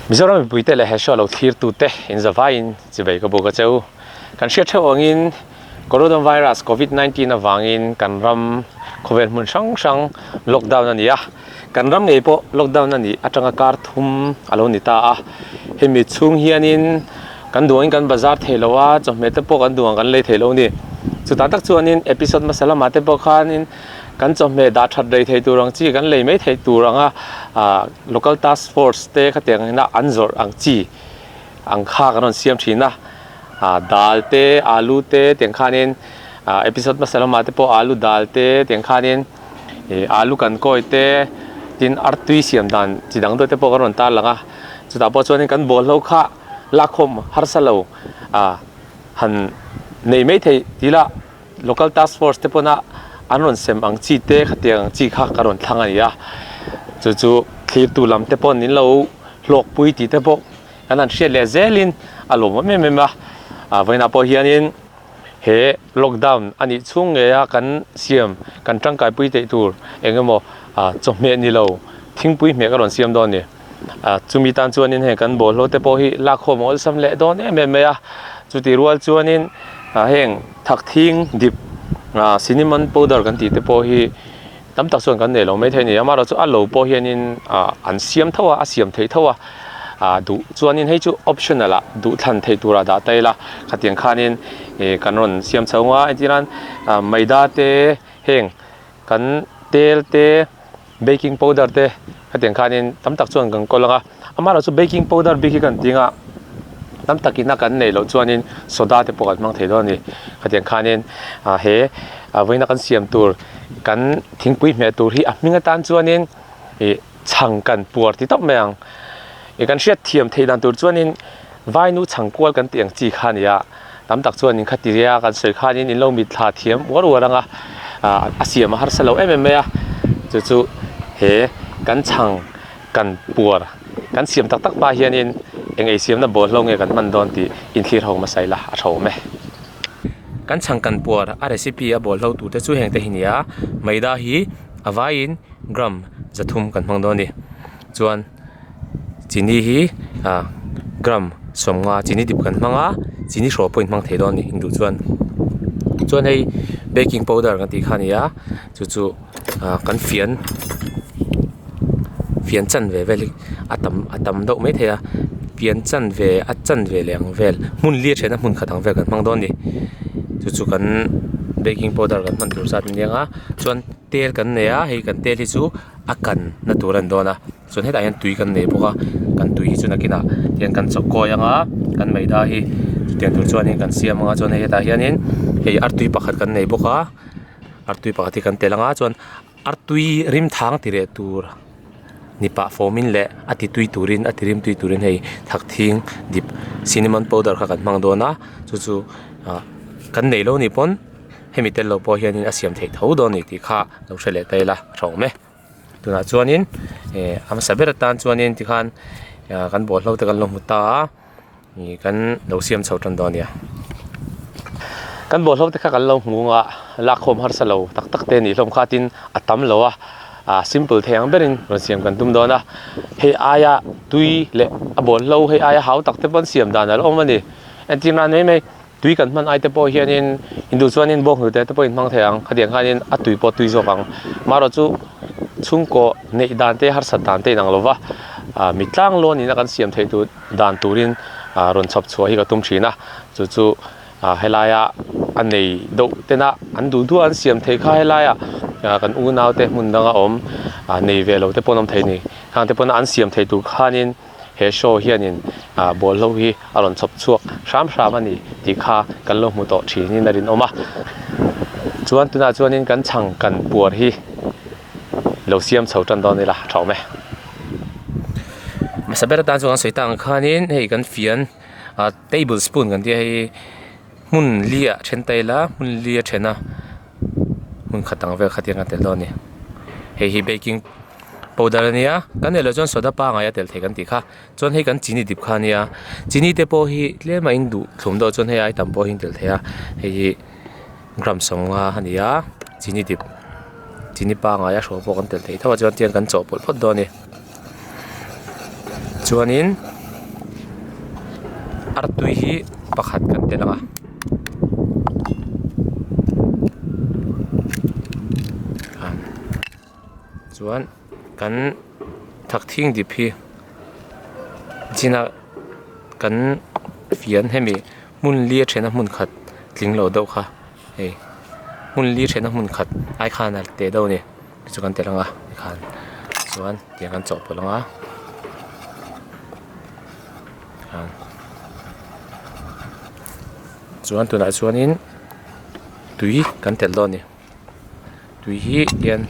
Mizoram mipuite leh he show lo thlirtute inzavaiin chivei ka buk a che u. Kan hriat theuh angin Coronavirus Covid 19 avangin kan ram khawvel hmun hrang hrang lockdown a ni a. Kan ram ngei pawh lockdown a nih atanga kar thum a lo ni ta a. Hemi chhung hianin kan duangin kan bazar thei lo a, chawhmeh te pawh kan duang kan lei thei lo a ni. Chutah tak chuanin episode hmasa lamah te pawh khanin kan chawhmeh dah that rei thei tur ang chi kan lei mai theih tur anga ah local task force te khatiang ina an zawrh ang chi ang kha kan rawn siam thin a ah dal te alu te tiang khanin ah episode hmasa lamah te pawh alu dal te tiang khanin ih alu kan kawi te tin artui siam dan chi dang deuh te pawh kan rawn tar lang a chutah pawh chuanin kan bawlhlo kha lakkhawm harsa lo ah han nei mai theih tih lah. Local Task Force te pawna an rawn sem ang chi te khatiang ang chi kha ka rawn thlang a ni a, chu chu thlirtu lam te pawn in lo hlawkpui tih te pawh kan han hriat leh zelin a lawmawm em em a, ah vawiinah pawh hianin he lockdown a nih chhung ngei a kan siam kan tangkaipui theih tur eng emaw ah chawhmeh ni lo thingpui hmeh ka rawn siam dawn a ni, ah chumi tan chuanin heng kan bawlhhlawh te pawh hi lakkhawm a awlsam leh dawn em em mai a, chutih rual chuanin ah heng. Thak thing dip ah cinnamon powder kan tih te pawh hi tam tak chuan kan nei lo maithei a ni. Amaherawhchu chu a lo pawh hianin ah an siam tho a, a siam theih tho a, ah duh chuanin hei chu optional ah duh thlan theih turah dah ta ila khatiang khanin ih kan rawn siam chho ang a, entir nan ah maida te heng kan tel te baking powder te khatiang khanin tam tak chuan kan kawl ang a amaherawhchu baking powder bik hi kan ti ang a tam takin a kan neih loh chuanin soda te pawh kan hmang thei dawn a ni khatiang khanin ah he vawiina kan siam tur kan thingpui hmeh tur hi a hming atan chuanin ih chhang kan puar ti tawp mai ang ih kan hriat thiam theih dan tur chuanin vainu chhang kual kan tih ang chi kha a ni a tam tak chuanin khati ria kan sawi khanin in lo mit thla thiam uar uar ang a ah a siam a harsa lo em em mai a chu chu he kan chhang kan puar kan siam tak tak hma hianin eng ei siamna bawlhlo nge kan hman dawn tih inthlir ho hmasa ila a tha awm e. Kan chhang kan puar a recipe a bawlhlo tur te chu heng te hi a ni a maida hi a vaiin gram zathum kan hmang dawn a ni chuan. Chini hi ah gram sawmnga chini dip kan hmang a chini hrawh pawh in hmang thei dawn a ni induh chuan chuan hei baking powder kan tih kha a ni a chu chu ah kan fian fian chanve vel hi a tam a tam deuh maithei a fian chanve a chanve leh ang vel hmun li a then a hmun khat ang vel kan hmang dawn a ni chu chu kan baking powder kan hman tur zat a ni ang a chuan tel kan nei a hei kan tel hi chu a kan na tur a ni dawn a. Chuan hetah hian tui kan nei bawk a kan tui hi chu nakinah tiang kan chawk kawi ang a kan maida hi chutiang tur chuanin kan siam ang a chuan hei hetah hianin hei artui pakhat kan nei bawk a artui pakhat hi kan tel ang a chuan artui rim thang ti reh tur ni pah fawmin leh a ti tui turin a ti rim tui turin hei thak thing dip cinnamon powder kha kan hmang dawn a chu chu ah kan neih loh anih pawn hemi tel lo pawh hianin a siam theih tho dawn a ni tih kha lo hre leh ta ila a tha awm e. Tunah chuanin eh a hmasa ber atan chuanin tikhan ah kan bawlhlo te kan lo hmu ta a ih kan lo siam chho tan dawn a nia. Kan bawlhlo te kha kan lo hmu ang a lakkhawm harsa lo tak tak te a nih hlawm kha tin a tam lo a ah simple thei ang berin rawn siam kan tum dawn a hei aia tui leh a bawlhlo hei aia hau tak te pawn siam dan a la awm a ni entir nan mai mai. Tui kan hman ai te pawh hianin induh chuanin bawk hnute te pawh in hmang thei ang khatiang khanin a tui pawh tui zawk ang marawh chu chhungkaw neih dan te harsat dan te inang lova ah mi tlang lawn ina kan siam theih tur dan turin ah rawn chhawp chhuah hi ka tum thin a chu chu ah helaia a nei deuh tena an duh duh a an siam theih kha helaia ah kan unau te hmun danga awm ah nei ve lo te pawh an awm thei a ni khang te pawh an siam theih tur khanin. He show hianin ah bawlhlo hi a rawn chhawp chhuak hram hram a ni tih kha kan lo hmu tawh thinin a rinawm a. Chuan tunah chuanin kan chhang kan puar hi lo siam chho tan dawn ila tha awm e. Hmasa ber atan chuan kan sawi tak ang khanin hei kan fian ah table spoon kan tih a hei hmun li ah then ta ila hmun li a then a hmun khat ang vel khat hian kan tel dawn a ni. Hei hi baking powder a nia kan neih loh chuan soda pangai a tel thei kan tih kha chuan hei kan chini dip kha a nia chini te pawh hi tlem a in duh thlum deuh chuan hei ai tam pawh hi in tel thei a hei hi gram sawmnga a ni a chini dip chini pangai a hraw pawh kan tel thei tho a chuan tiang kan chawhpawlh phawt dawn a ni chuanin. Artui hi pakhat kan tel ang a. Chuan kan thakthing dip hi chinah kan fian hemi hmun li a then a hmun khat tling lo deuh kha hei hmun li then a hmun khat ai khan a teh deuh a ni chu kan tel ang a tikhan chuan tiang kan chawhpawlh ang a chuan tunah chuanin tui kan telh dawn a ni. Tui hi hian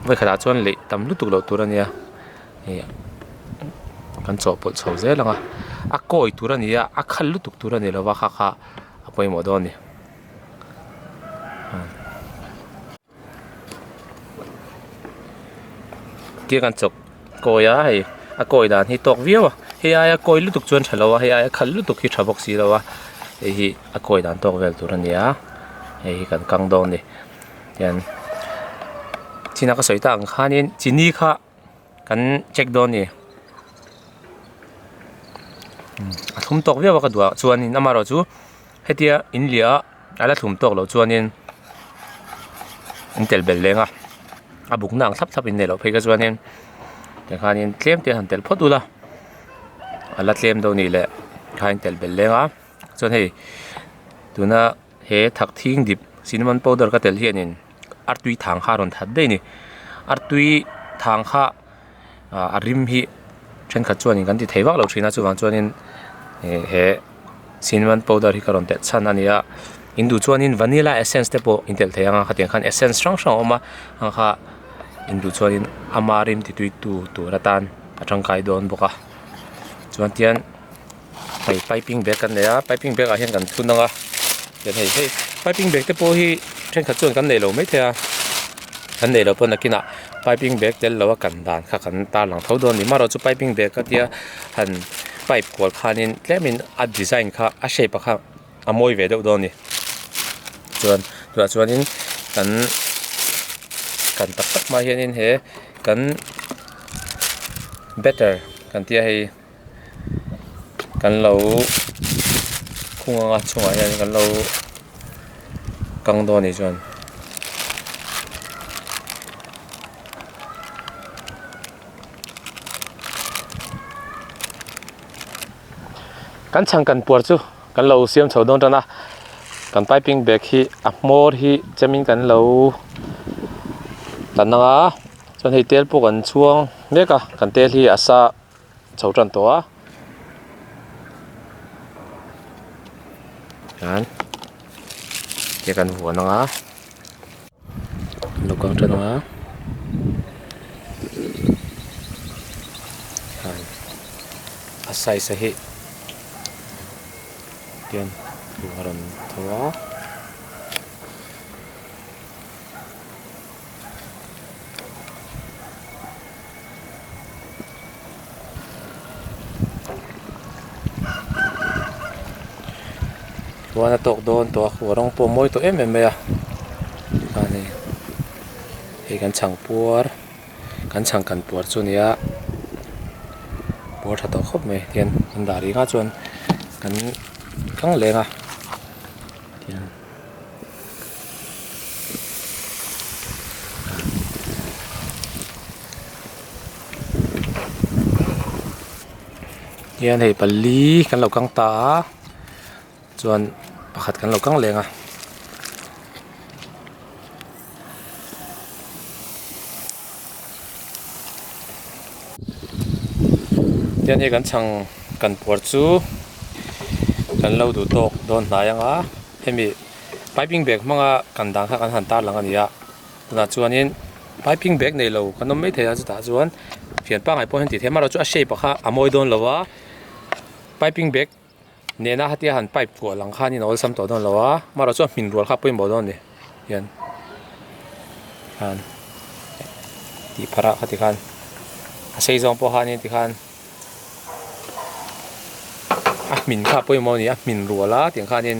vawi khatah chuan leih tam lutuk loh tur a nia ih kan chawhpawlh chho zel ang a a kawi tur a ni a a khal lutuk tur a ni lova kha kha a pawimawh dawn a ni. Tia kan chawk kawi a hei a kawi dan hi tawk viau a hei aia kawi lutuk chuan tha lo a hei aia khal lutuk hi tha bawk si lo a hei hi a kawi dan tawk vel tur a ni a hei hi kan kang dawn a ni tian china ka sawi tak ang khanin chini kha kan check dawn a ni a thlum tawk viau a ka duh ah chuanin amaherawhchu hetia in liah a ala thlum tawk loh chuanin in tel belh leng a a bukna ang thlap thlap in neih loh phei kha chuanin tikhanin tlem te han telh phawt ula a la tlem deuh nih leh kha in telh belh leng a chuan hei tuna he thak thing dip cinnamon powder ka telh hianin artui thang kha a rawn that daih a ni artui thang kha ah a rim hi thenkhat chuanin kan ti thei vak lo thin a chuvang chuanin ih he cinnamon powder hi ka rawn telh chhan a ni a in duh chuanin vanilla essence te pawh in telh thei ang a khatiang khan essence hrang hrang a awm a ang kha in duh chuanin ama rim ti tui tu tur atan a tangkai dawn bawk a chuan tian hei piping bag kan nei a piping bag ah hian kan thun ang a tian hei hei piping bag te pawh hi thenkhat chuan kan neilo maithei a kan neilo pawh nakinah piping bag tel lo a kan dan kha kan tarlang tho dawn a ni marawh chu piping bag a tia han pipe kual khanin tlemin a design kha a shape ah kha a mawi ve deuh dawn a ni chuan tunah chuanin kan kan tak tak hma hianin he kan batter kan tia hei. Kan lo khung anga chungah hian kan lo kang dawn a nih chuan. Kan chhang kan puar chu kan lo siam chho dawn tan a kan piping bag hi a hmawr hi chemin kan lo tan ang a chuan hei tel pawh kan chhuang mek a kan tel hi a sa. Chho tan tawh a hian ke kan vuan ang a an lo kang tan ang a a size a hi tian a rawn tho a. Chuan a tawk dawn tawh a khuh rawng pawh a mawi tawh em em mai a chuan hei hei kan chhang puar kan chhang kan puar chu a ni a puar tha tawh khawp mai tihian an dah rih nga chuan kan kang leng a tihian. Hian hei pali kan lo kang ta a chuan pakhat kan lo kang leng a. Tihian hei kan chhang kan puar chu kan lo duh tawk dawn hnai ang a hemi piping bag hmanga kan dan kha kan han tarlang a ni a. Tunah chuanin piping bag nei lo kan awm maithei a chutah chuan fian pangngai pawh hian tih theih a amaherawhchu a shape ah kha a mawi dawn lo a piping bag nena hetia han pipe kual ang khanin a awlsam tawh dawn lo a amaherawhchu a hmin rual kha a pawimawh dawn a ni hian khan tih pharh ah kha tikhan a sei zawng pawh khanin tikhan a hmin kha a pawimawh a ni a hmin rual a tiang khanin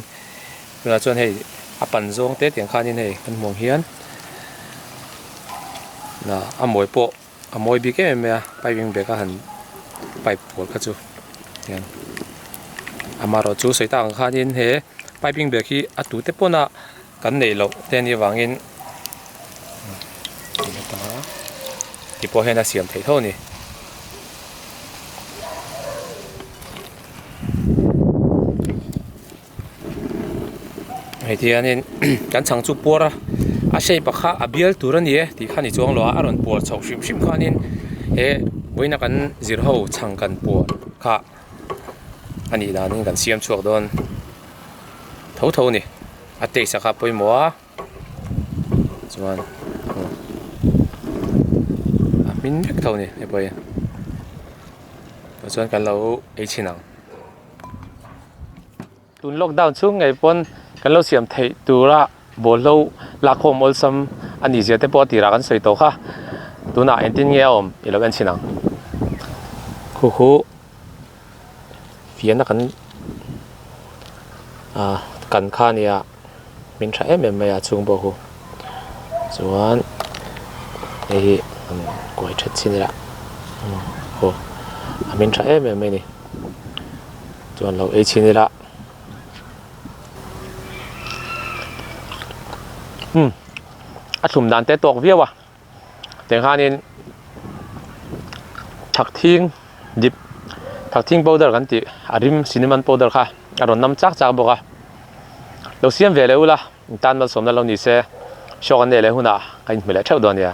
tunah chuan hei a pan zawng te tiang khanin hei kan hmuh ang hian a mawi pawh a mawi bik em em mai a piping bag a han pipe kual kha chu tiang. Amaherawh chu sawi tak ang khanin he piping bag hi a tute pawn a kan neih loh te anih avangin ti pawh hian a siam theih tho a ni. Hei tihianin kan chhang chu puar a a shape ah kha a bial tur a ni e tih kha ni chuang lo a a rawn puar chhoh hrim hrim khanin he vawiina kan zir ho chhang kan puar kha a nih danin kan siam chhuak dawn tho tho a ni a taste ah kha a pawimawh a chuan a hmin vek tho a ni hei pawh hi chuan kan lo ei chhin ang. Tun lockdown chhung ngei pawn kan lo siam theih tura bawlhlo lakkhawm awlsam a nih zia te pawh a tirah kan sawi tawh kha. Tunah engtin nge a awm i lo en chhin ang. Khu khu fiahna kan ah kan kha a nia min tha em em mai a chhung pawh khu chuan hei hi an kuai that chin ila aw a min tha em em mai a ni. Chuan lo ei chhin ila umm a thlum dan te tawk viau a tiang khanin thakthing dip thakthing powder kan tih a rim cinnamon powder kha a rawn nam chak chak bawk a lo siam ve leh ula tan malsawmna lo ni se show kan nei leh hunah ka inhmu leh theuh dawn nia.